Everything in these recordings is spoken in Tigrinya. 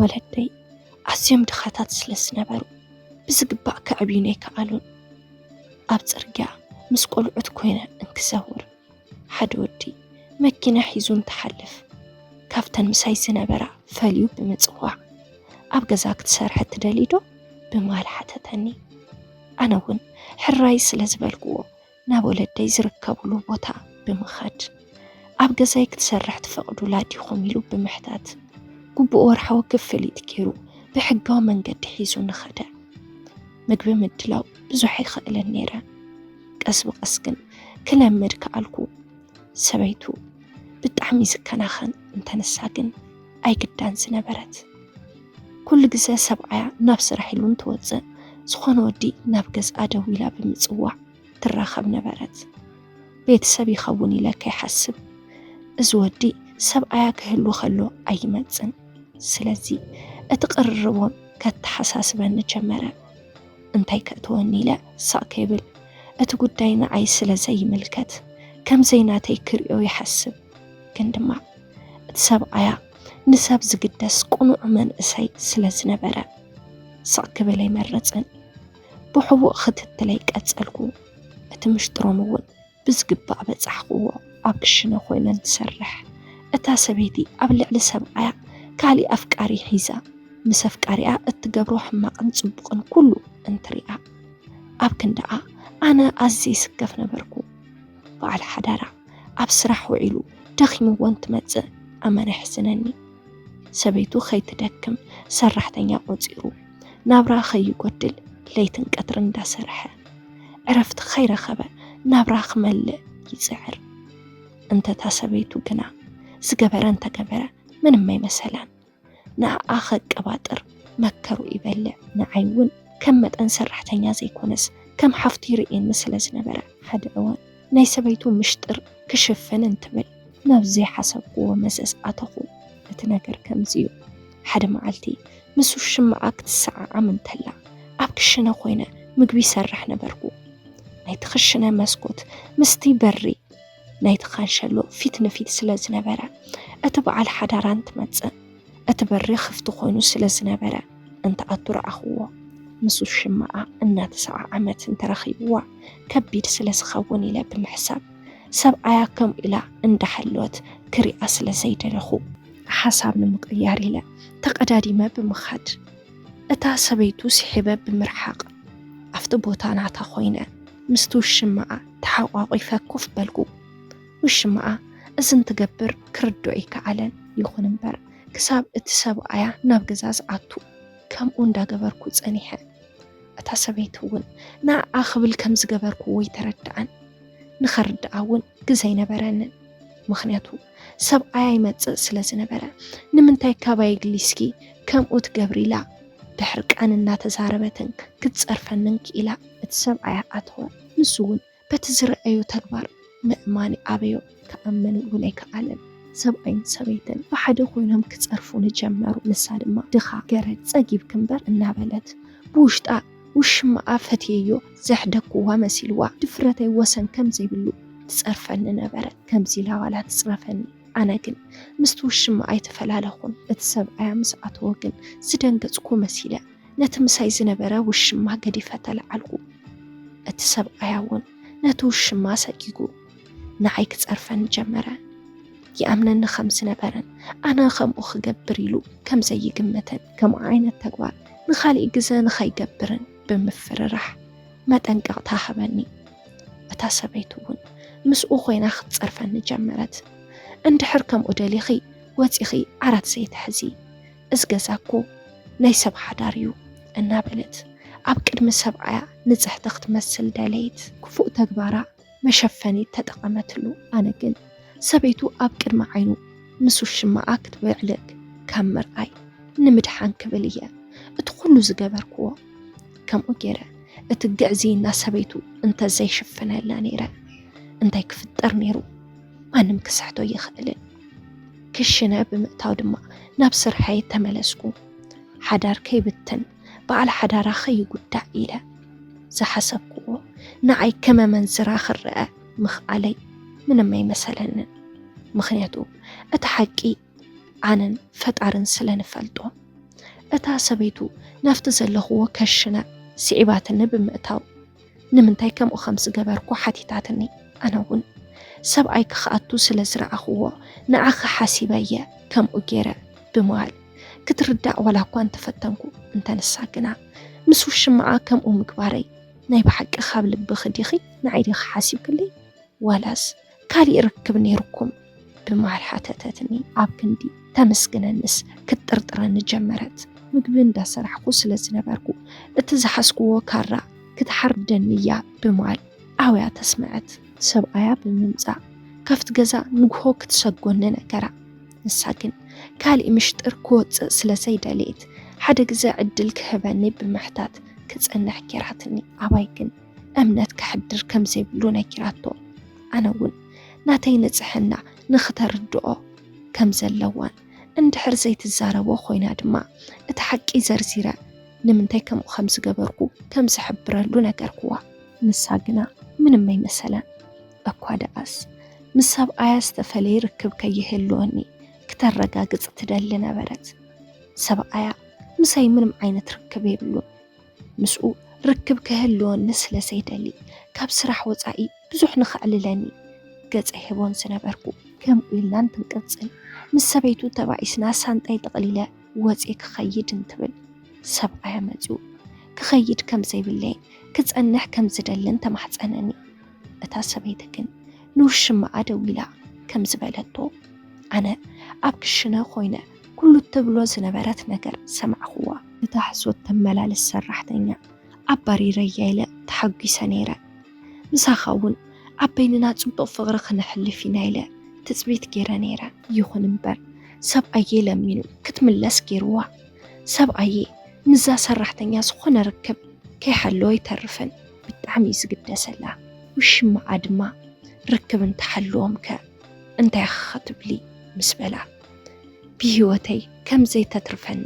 ወለደይ ኣዝዮም ድኻታት ስለ ዝነበሩ ብዝግባእ ከዕብዩኒ ኣይከኣሉን። ኣብ ጽርግያ ምስ ቆልዑት ኮይነ እንክዘውር ሓደ ወዲ መኪና ሒዙ እንትሓልፍ ካብተን ምሳይ ዝነበራ ፈልዩ ብምጽዋዕ፣ "ኣብ ገዛ ክትሰርሒ ትደልዪ ዶ?" ብምባል ሓተተኒ። ኣነ እውን ሕራይ ስለ ዝበልክዎ ናብ ወለደይ ዝርከብሉ ቦታ ብምኻድ፣ "ኣብ ገዛይ ክትሰርሕ ትፈቕዱላ ዲኹም?" ኢሉ ብምሕታት፣ "ግቡእ ወርሓዊ ክፍሊት ገይሩ ብሕጋዊ መንገዲ ሒዙ ንኸደ። ምግቢ ምድላው ብዙሕ ኣይኽእልን ነይረ። ቀስ ብቐስ ግን ክለምድ ከኣልኩ። ሰበይቱ ብጣዕሚ ዝከናኸን እንተነሳ ግን ኣይግዳን ዝነበረት። ኩሉ ግዘ ሰብኣያ ናብ ስራሕ ኢሉ እንትወፅእ ዝኾነ ወዲ ናብ ገዝኣ ደው ኢላ ብምፅዋዕ ትራኸብ ነበረት። ቤተሰብ ይኸውን ኢለ ከይሓስብ እዚ ወዲ ሰብኣያ ክህሉ ከሎ ኣይመፅን። ስለዚ እቲ ቅርርቦም ከተሓሳስበኒ ጀመረ። እንታይ ከእትወኒ ኢለ ሳቕ ከይብል፣ እቲ ጉዳይ ንዓይ ስለ ዘይምልከት ከም ዘይናተይ ክርእዮ ይሓስብ። ግን ድማ እቲ ሰብኣያ ንሰብ ዝግደስ ቅኑዕ መንእሰይ ስለ ዝነበረ ሳቕ ክብል ኣይመረፅን። ብሕቡእ ክትትለይ ቀጸልኩ። እቲ ምሽጥሮም እውን ብዝግባእ በጻሕክዎ። ኣብ ክሽነ ኮይነ እንትሰርሕ፣ እታ ሰበይቲ ኣብ ልዕሊ ሰብኣያ ካሊእ ኣፍቃሪ ሒዛ፣ ምስ ኣፍቃሪኣ እትገብሮ ሕማቕን ጽቡቕን ኩሉ እንትሪኣ፣ ኣብ ክንዳኣ ኣነ ኣዝየ ይስከፍ ነበርኩ። በዓል ሓዳራ ኣብ ስራሕ ውዒሉ ደኺምዎ እንትመጽእ ኣመና የሕዝነኒ። ሰበይቱ ከይትደክም ሰራሕተኛ ቆጺሩ፣ ናብራ ከይጎድል ለይትን ቀትርን እንዳሰርሐ፣ ዕረፍቲ ከይረኸበ ናብራ ክመልእ ይጽዕር። እንተታ ሰበይቱ ግና ዝገበረ እንተገበረ ምንም ኣይመሰላን። ንዓኣ ከቀባጥር መከሩ ይበልዕ። ንዓይ እውን ከም መጠን ሰራሕተኛ ዘይኮነስ ከም ሓፍቱ ይርእየኒ ስለ ዝነበረ፣ ሓደ እዋን ናይ ሰበይቱ ምሽጥር ክሽፍን እንትብል ናብ ዘይሓሰብክዎ መዘዝ ኣተኹ። እቲ ነገር ከምዚ እዩ። ሓደ መዓልቲ ምስ ውሽማኣ ክትሰዓዓም እንተላ ኣብ ክሽነ ኮይነ ምግቢ ይሰርሕ ነበርኩ። ናይቲ ክሽነ መስኮት ምስቲ በሪ ናይቲ ካንሸሎ ፊት ንፊት ስለ ዝነበረ፣ እቲ በዓል ሓዳራ እንትመጽእ እቲ በሪ ክፍቲ ኮይኑ ስለ ዝነበረ እንትኣቱ ረኣኽዎ። ምስ ውሽማኣ እናተሰዓዓመት እንተረኺብዋ ከቢድ ስለ ዝኸውን ኢለ ብምሕሳብ፣ ሰብኣያ ከምኡ ኢላ እንዳሓለወት ክሪኣ ስለ ዘይደለኹ፣ ሓሳብ ንምቕያር ኢለ ተቐዳዲመ ብምኻድ፣ እታ ሰበይቱ ስሒበ ብምርሓቕ፣ ኣብቲ ቦታ ናታ ኮይነ ምስቲ ውሽማኣ ተሓቋቒፈ ኮፍ በልኩ። ውሽማኣ እዚ እንትገብር ክርድኦ ኣይከኣለን። ይኹን እምበር፣ ክሳብ እቲ ሰብኣያ ናብ ገዛ ዝኣቱ፣ ከምኡ እንዳገበርኩ ጸኒሐ። እታ ሰበይቲ እውን ንዓኣ ክብል ከም ዝገበርኩዎ ኣይተረድኣን። ንኸርድኣ እውን ግዜ ኣይነበረንን። ምኽንያቱ ሰብኣያ ይመጽእ ስለ ዝነበረ፣ "ንምንታይ ካባይ ግሊስኪ ከምኡ ትገብሪ?" ኢላ ብሕርቃን እናተዛረበትን ክትጸርፈንን ክኢላ። እቲ ሰብኣያ ኣተወ። ንሱ እውን በቲ ዝረኣዮ ተግባር ምእማን ኣበዮ፣ ክኣምን እውን ኣይከኣለን። ሰብኣይን ሰበይትን ብሓደ ኮይኖም ክጸርፉ ንጀመሩ። ንሳ ድማ፣ "ድኻ ገረድ ጸጊብኪ እምበር" እናበለት ብውሽጣ ውሽማኣ ፈትየዮ ዘሕደግክዋ መሲልዋ፣ ድፍረተይ ወሰን ከም ዘይብሉ ትጸርፈኒ ነበረ። ከምዚ ኢላ ዋላ ትጽረፈኒ፣ ኣነ ግን ምስቲ ውሽማ ኣይተፈላለኹን። እቲ ሰብኣያ ምስ ኣተወ ግን ዝደንገጽኩ መሲለ፣ ነቲ ምሳይ ዝነበረ ውሽማ ገዲፈ ተለዓልኩ። እቲ ሰብኣያ እውን ነቲ ውሽማ ሰጊጉ ንዓይ ክጸርፈኒ ጀመረ። ይኣምነኒ ከም ዝነበረን ኣነ ከምኡ ክገብር ኢሉ ከም ዘይግምትን፣ ከምኡ ዓይነት ተግባር ንኻልእ ግዘ ንኸይገብርን ብምፍርራሕ መጠንቀቕታ ሃበኒ። እታ ሰበይቲ እውን ምስኡ ኮይና ክትጸርፈኒ ጀመረት። "እንድሕር ከምኡ ደሊኺ፣ ወጺኺ ዓራት ዘይትሕዚ፣ እዚ ገዛ እኮ ናይ ሰብ ሓዳር እዩ" እናበለት ኣብ ቅድሚ ሰብኣያ ንጽሕቲ ክትመስል ደለየት። ክፉእ ተግባራ መሸፈኒ ተጠቐመትሉ። ኣነ ግን ሰበይቱ ኣብ ቅድሚ ዓይኑ ምስ ውሽማኣ ክትብዕልግ ካብ ምርኣይ ንምድሓን ክብል እየ እቲ ኩሉ ዝገበርክዎ። ከምኡ ገይረ እቲ ግዕዝይና ሰበይቱ እንተዘይሽፍነላ ነይረ፣ እንታይ ክፍጠር ነይሩ? ማንም ክስሕቶ ኣይኽእልን። ክሽነ ብምእታው ድማ ናብ ስርሐይ ተመለስኩ። ሓዳር ከይብትን በዓል ሓዳራ ከይጉዳእ ኢለ ዝሓሰብክዎ ንዓይ ከም ኣመንዝራ ክረኣ ምኽኣለይ ምንም ኣይመሰለንን። ምኽንያቱ እቲ ሓቂ ኣነን ፈጣርን ስለ ንፈልጦ። እታ ሰበይቱ ናብቲ ዘለኽዎ ከሽነ ስዒባትኒ ብምእታው፣ ንምንታይ ከምኡ ከም ዝገበርኩ ሓቲታትኒ። ኣነ እውን ሰብኣይኪ ክኣቱ ስለ ዝረኣኽዎ ንዓኺ ሓሲበ እየ ከምኡ ገይረ ብምባል ክትርዳእ ዋላ እኳ እንተፈተንኩ፣ እንተ ንሳ ግና ምስ ውሽማኣ ከምኡ ምግባረይ ናይ ብሓቂ ካብ ልብኺ ዲኺ ንዓይ ዲኺ ሓሲብክለይ? ዋላስ ካሊእ ርክብ ነይርኩም? ብምባል ሓተተትኒ። ኣብ ክንዲ ተመስግነንስ ክትጥርጥረኒ ጀመረት። ምግቢ እንዳሰራሕኩ ስለ ዝነበርኩ፣ እቲ ዝሓዝክዎ ካራ ክትሓርደኒ እያ ብምባል ኣውያ ተስምዐት። ሰብኣያ ብምምጻእ ካብቲ ገዛ ንግሆ ክትሰጎኒ ነገራ። ንሳ ግን ካሊእ ምሽጥር ክወጽእ ስለ ዘይደለየት፣ ሓደ ግዜ ዕድል ክህበኒ ብምሕታት ክጸንሕ ጌራትኒ። ኣባይ ግን እምነት ከሕድር ከም ዘይብሉ ነጊራቶ። ኣነ እውን ናተይ ንጽሕና ንኽተርድኦ ከም ዘለዋን፣ እንድሕር ዘይትዛረቦ ኮይና ድማ እቲ ሓቂ ዘርዚረ ንምንታይ ከምኡ ከም ዝገበርኩ ከም ዝሕብረሉ ነገርክዋ። ንሳ ግና ምንም ኣይመሰላን። እኳ ደኣስ ምስ ሰብኣያ ዝተፈለየ ርክብ ከይህልወኒ ክተረጋግጽ ትደሊ ነበረት። ሰብኣያ ምሳይ ምንም ዓይነት ርክብ የብሉን። ምስኡ ርክብ ክህልወኒ ስለ ዘይደሊ፣ ካብ ስራሕ ወጻኢ ብዙሕ ንኸዕልለኒ ገጸ ሄቦን ዝነበርኩ። ከምኡ ኢልና እንትንቅጽል፣ ምስ ሰበይቱ ተባኢስና ሳንጣይ ጠቕሊለ ወጽየ ክኸይድ እንትብል፣ ሰብኣያ መጺኡ ክኸይድ ከም ዘይብለይን ክጸንሕ ከም ዝደልን ተማሕጸነኒ። እታ ሰበይቲ ግን ንውሽማኣ ደዊላ ከም ዝበለቶ፣ ኣነ ኣብ ክሽነ ኮይነ ኩሉ እትብሎ ዝነበረት ነገር ሰማዕኽዋ። እታ ሕሶት ተመላልስ ሰራሕተኛ ኣባሪረያ ኢለ ተሓጒሰ ነይረ። ምሳኻ እውን ኣብ በይንና ጽቡቕ ፍቕሪ ክነሕልፍ ኢና ኢለ ትጽቢት ገይረ ነይረ። ይኹን እምበር ሰብኣየ ለሚኑ ክትምለስ ገይርዋ። ሰብኣየ ምስዛ ሰራሕተኛ ዝኾነ ርክብ ከይሓለወ ኣይተርፍን። ብጣዕሚ እዩ ዝግደሰላ። ውሽማኣ ድማ ርክብ እንተሃለዎም ከ እንታይ ኢኺ ክትብሊ? ምስ በላ ብህይወተይ ከም ዘይተትርፈኒ፣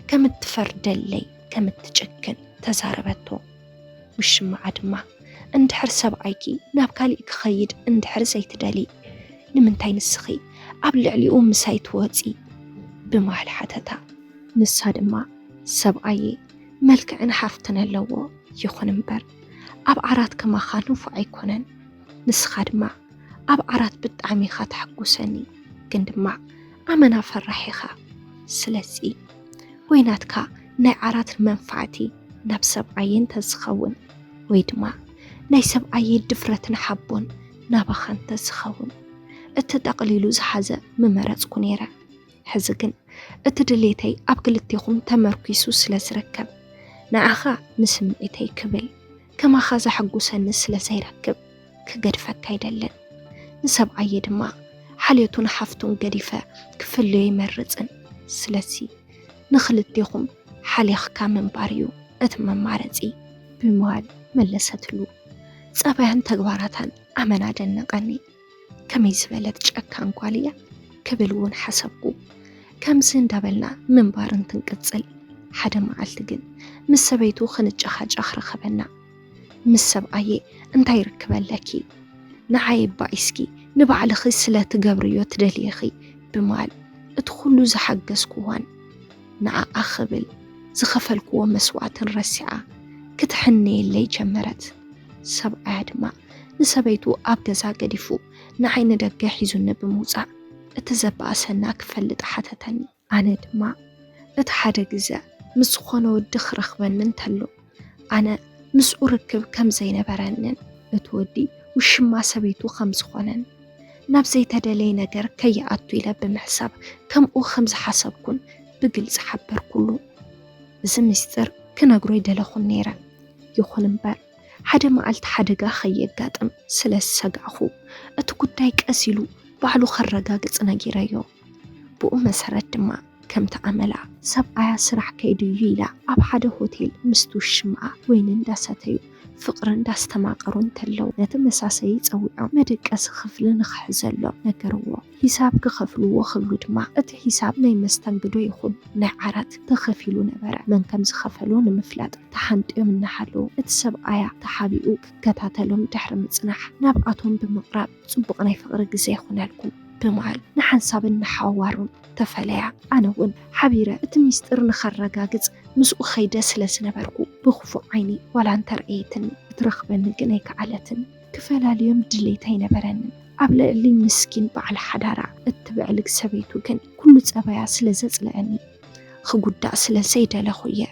ከም እትፈርደለይ፣ ከም እትጭክን ተዛረበቶ። ውሽማኣ ድማ እንድሕር ሰብኣይኪ ናብ ካሊእ ክኸይድ እንድሕር ዘይትደሊ፣ ንምንታይ ንስኺ ኣብ ልዕሊኡ ምሳይ ትወጺ? ብምባል ሓተታ። ንሳ ድማ ሰብኣየ መልክዕን ሃፍትን ኣለዎ፣ ይኹን እምበር ኣብ ዓራት ከማኻ ንፉዕ ኣይኮነን። ንስኻ ድማ ኣብ ዓራት ብጣዕሚ ኢኻ ተሐጉሰኒ፣ ግን ድማ ኣመና ፈራሕ ኢኻ። ስለዚ ወይ ናትካ ናይ ዓራት መንፋዕቲ ናብ ሰብኣየ እንተዝኸውን፣ ወይ ድማ ናይ ሰብኣየ ድፍረትን ሓቦን ናባኻ እንተዝኸውን፣ እቲ ጠቕሊሉ ዝሓዘ ምመረጽኩ ነይረ። ሕዚ ግን እቲ ድሌተይ ኣብ ክልቴኹም ተመርኲሱ ስለ ዝርከብ፣ ንዓኻ ንስምዒተይ ክብል ከማኻ ዘሐጉሰኒ ስለ ዘይረክብ ክገድፈካ ኣይደልን። ንሰብኣየ ድማ ሓልዮቱን ሓፍቱን ገዲፈ ክፍለዮ ኣይመርጽን። ስለዚ ንኽልቴኹም ሓሊኽካ ምንባር እዩ እቲ መማረጺ ብምባል መለሰትሉ። ጸባያን ተግባራታን ኣመና ደነቐኒ። ከመይ ዝበለት ጨካን ጓል እያ ክብል እውን ሓሰብኩ። ከምዚ እንዳበልና ምንባር እንትንቅጽል፣ ሓደ መዓልቲ ግን ምስ ሰበይቱ ክንጨኻጨኽ ረኸበና። ምስ ሰብኣየ እንታይ ይርክበለኪ? ንዓይ ባኢስኪ ንባዕልኺ ስለ ትገብርዮ ትደልይኺ ብምባል እቲ ኩሉ ዝሓገዝክዋን ንዓኣ ክብል ዝኸፈልክዎ መስዋእትን ረሲዓ ክትሕነየለይ ጀመረት። ሰብኣያ ድማ ንሰበይቱ ኣብ ገዛ ገዲፉ ንዓይ ንደገ ሒዙኒ ብምውጻእ እቲ ዘባእሰና ክፈልጥ ሓተተኒ። ኣነ ድማ እቲ ሓደ ግዘ ምስ ዝኾነ ወዲ ክረኽበኒ እንተሎ ኣነ ምስኡ ርክብ ከም ዘይነበረንን እቲ ወዲ ውሽማ ሰበይቱ ከም ዝኾነን ናብ ዘይተደለየ ነገር ከይኣቱ ኢለ ብምሕሳብ ከምኡ ከም ዝሓሰብኩን ብግልጺ ሓበርኩሉ። እዚ ምስጢር ክነግሮ ኣይደለኹን ነይረ። ይኹን እምበር ሓደ መዓልቲ ሓደጋ ከየጋጥም ስለ ዝሰጋእኹ እቲ ጉዳይ ቀስ ኢሉ ባዕሉ ከረጋግጽ ነጊረዮ። ብኡ መሰረት ድማ ከምቲ ኣመላ ሰብኣያ ስራሕ ከይዱ እዩ ኢላ ኣብ ሓደ ሆቴል ምስቲ ውሽማኣ ወይኒ እንዳሰተዩ ፍቕሪ እንዳስተማቐሩ እንተለዉ ነቲ መሳሰዪ ጸዊዖም መደቀሲ ክፍሊ ንኽሕዘሎም ነገርዎ። ሂሳብ ክኸፍልዎ ክብሉ ድማ እቲ ሂሳብ ናይ መስተንግዶ ይኹን ናይ ዓራት ተኸፊሉ ነበረ። መን ከም ዝኸፈሎ ንምፍላጥ ተሓንጥዮም እናሃለዉ እቲ ሰብኣያ ተሓቢኡ ክከታተሎም ድሕሪ ምጽናሕ ናብኣቶም ብምቕራብ ጽቡቕ ናይ ፍቕሪ ግዜ ይኹነልኩም ብምባል ንሓንሳብን ንሓዋሩን ተፈለያ። ኣነ እውን ሓቢረ እቲ ሚስጥር ንኸረጋግጽ ምስኡ ኸይደ ስለ ዝነበርኩ ብኽፉእ ዓይኒ ዋላ እንተረኣየትኒ ክትረኽበኒ ግን ኣይከኣለትን። ክፈላልዮም ድሌት ኣይነበረንን። ኣብ ልዕሊ ምስኪን በዓል ሓዳራ እትብዕልግ ሰበይቱ ግን ኩሉ ጸባያ ስለ ዘጽለኣኒ ክጉዳእ ስለ ዘይደለኹ እየ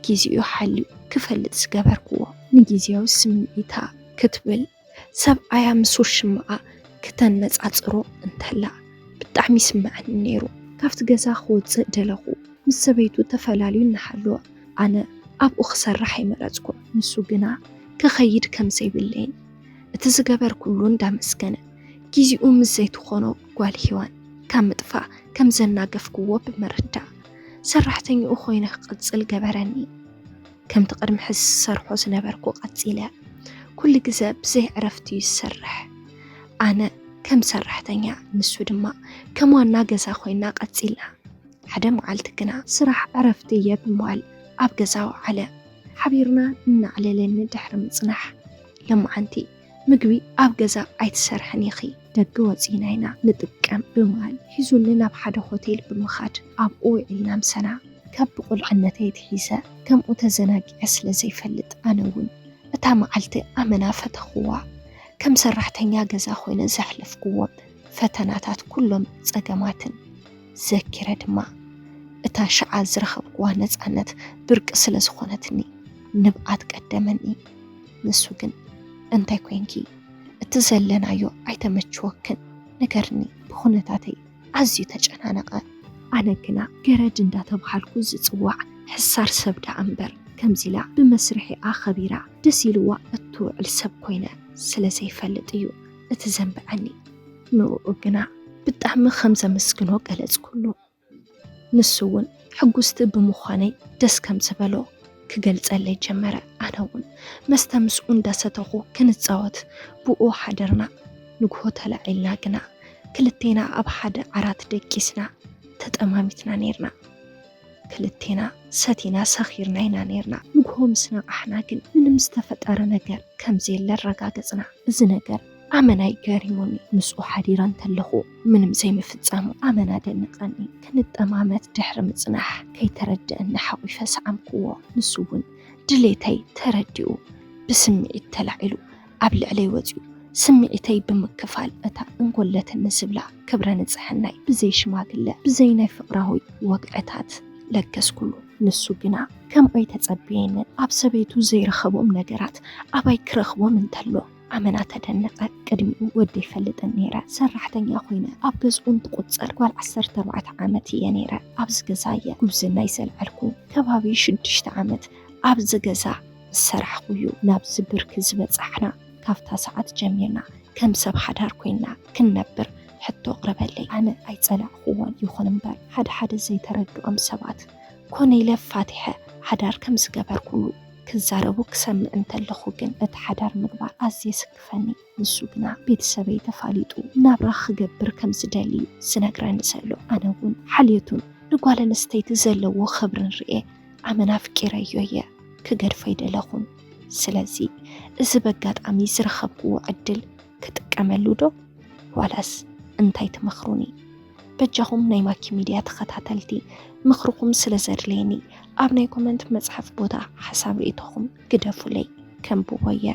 ግዜኡ ሓልዩ ክፈልጥ ዝገበርክዎ። ንግዜያዊ ስምዒታ ክትብል ሰብኣያ ምስ ውሽማኣ ክተነጻጽሮ እንተላ ብጣዕሚ ይስምዐኒ ነይሩ። ካብቲ ገዛ ክወጽእ ደለኹ። ምስ ሰበይቱ ተፈላልዩ እናሃለወ ኣነ ኣብኡ ክሰርሕ ኣይመረጽኩን። ንሱ ግና ክኸይድ ከም ዘይብለይን እቲ ዝገበርኩሉ እንዳመስገነ ግዜኡ ምስ ዘይትኾኖ ጓል ሄዋን ካብ ምጥፋእ ከም ዘናገፍክዎ ብምርዳእ ሰራሕተኛኡ ኮይነ ክቕጽል ገበረኒ። ከምቲ ቅድሚ ሕዚ ዝሰርሖ ዝነበርኩ ቀጺለ። ኩሉ ግዘ ብዘይ ዕረፍቲ እዩ ዝሰርሕ። ኣነ ከም ሰራሕተኛ፣ ንሱ ድማ ከም ዋና ገዛ ኮይና ቀጺልና። ሓደ መዓልቲ ግና ስራሕ ዕረፍቲ እየ ብምባል ኣብ ገዛ ወዓለ። ሓቢርና እናዕለለኒ ድሕሪ ምጽናሕ፣ ለማዓንቲ ምግቢ ኣብ ገዛ ኣይትሰርሕን ኢኺ፣ ደገ ወጺና ኢና ንጥቀም ብምባል ሒዙኒ ናብ ሓደ ሆቴል ብምኻድ ኣብኡ ውዒልና ምሰና። ካብ ብቑልዕነተይ ኣትሒዘ ከምኡ ተዘናጊዐ ስለ ዘይፈልጥ ኣነ እውን እታ መዓልቲ ኣመና ፈተኽዋ። ከም ሰራሕተኛ ገዛ ኮይነ ዘሕለፍክዎም ፈተናታት ኩሎም ጸገማትን ዘኪረ ድማ እታ ሽዓ ዝረኸብክዋ ነጻነት ብርቂ ስለ ዝኾነትኒ ንብኣት ቀደመኒ። ንሱ ግን እንታይ ኮይንኪ? እቲ ዘለናዮ ኣይተመችወክን ንገርኒ። ብኹነታተይ ኣዝዩ ተጨናነቐ። ኣነ ግና ገረድ እንዳተባሃልኩ ዝጽዋዕ ሕሳር ሰብ ደኣ እምበር ከምዚ ኢላ ብመስርሒኣ ኸቢራ ደስ ኢልዋ እትውዕል ሰብ ኮይነ ስለ ዘይፈልጥ እዩ እቲ ዘንብዐኒ። ንእኡ ግና ብጣዕሚ ከም ዘመስግኖ ገለጽኩሉ። ንሱ እውን ሕጉስቲ ብምዃነይ ደስ ከም ዝበሎ ክገልጸለይ ጀመረ። ኣነ እውን መስተ ምስኡ እንዳሰተኹ ክንጻወት ብኡ ሓደርና። ንግሆ ተላዒልና ግና ክልቴና ኣብ ሓደ ዓራት ደቂስና ተጠማሚትና ነይርና። ክልቴና ሰቲና ሰኺርና ኢና ነይርና። ንግሆ ምስ ነቓሕና ግን ምንም ዝተፈጠረ ነገር ከም ዘየለ ኣረጋገጽና። እዚ ነገር ኣመና እዩ ገሪሙኒ። ምስኡ ሓዲረ እንተለኹ ምንም ዘይምፍጻሙ ኣመና ደነቐኒ። ክንጠማመት ድሕሪ ምጽናሕ ከይተረድአኒ ሓቒፈ ሰዓምክዎ። ንሱ እውን ድሌተይ ተረዲኡ ብስምዒት ተላዒሉ ኣብ ልዕለይ ወጺኡ ስምዒተይ ብምክፋል እታ እንጎለተኒ ዝብላ ክብረ ንጽሕናይ ብዘይ ሽማግለ ብዘይ ናይ ፍቕራዊ ወግዕታት ለገስኩሉ። ንሱ ግና ከምኡ ኣይተጸበየንን። ኣብ ሰበይቱ ዘይረኸቦም ነገራት ኣባይ ክረኽቦም እንተሎ ኣመና ተደነቐ። ቅድሚኡ ወደይ ይፈልጥን ነይረ። ሰራሕተኛ ኮይነ ኣብ ገዝኡ እንትቑጸር ጓል ዓሰርተ ኣርባዕተ ዓመት እየ ነይረ። ኣብዚ ገዛ እየ ጉብዝናይ ዘልዐልኩ። ከባቢ ሽዱሽተ ዓመት ኣብዚ ገዛ ምስ ሰራሕኩ እዩ ናብዚ ብርኪ ዝበጻሕና። ካብታ ሰዓት ጀሚርና ከም ሰብ ሓዳር ኮይንና ክንነብር ሕቶ ኣቕረበለይ። ኣነ ኣይጸላእክዎን፣ ይኹን እምበር ሓደ ሓደ ዘይተረድኦም ሰባት ኮነ ኢለ ፋቲሐ ሓዳር ከም ዝገበርኩሉ ክዛረቡ ክሰምዕ እንተለኹ ግን እቲ ሓዳር ምግባር ኣዝየ ስክፈኒ። ንሱ ግና ቤተሰበይ ተፋሊጡ ናብራ ክገብር ከም ዝደሊ እዩ ዝነግረኒ ዘሎ። ኣነ እውን ሓልዮቱን ንጓል ኣንስተይቲ ዘለዎ ክብርን ርኤ ኣመና ኣፍቂረዮ እየ ክገድፎ ኣይደለኹን። ስለዚ እዚ በጋጣሚ ዝረኸብክዎ ዕድል ክጥቀመሉ ዶ ዋላስ እንታይ ትመኽሩኒ? በጃኹም ናይ ማኪ ሚድያ ተኸታተልቲ ምኽርኹም ስለ ዘድልየኒ ኣብ ናይ ኮመንት መጽሓፍ ቦታ ሓሳብ ርእይቶኹም ግደፉለይ፣ ከንብቦ እየ።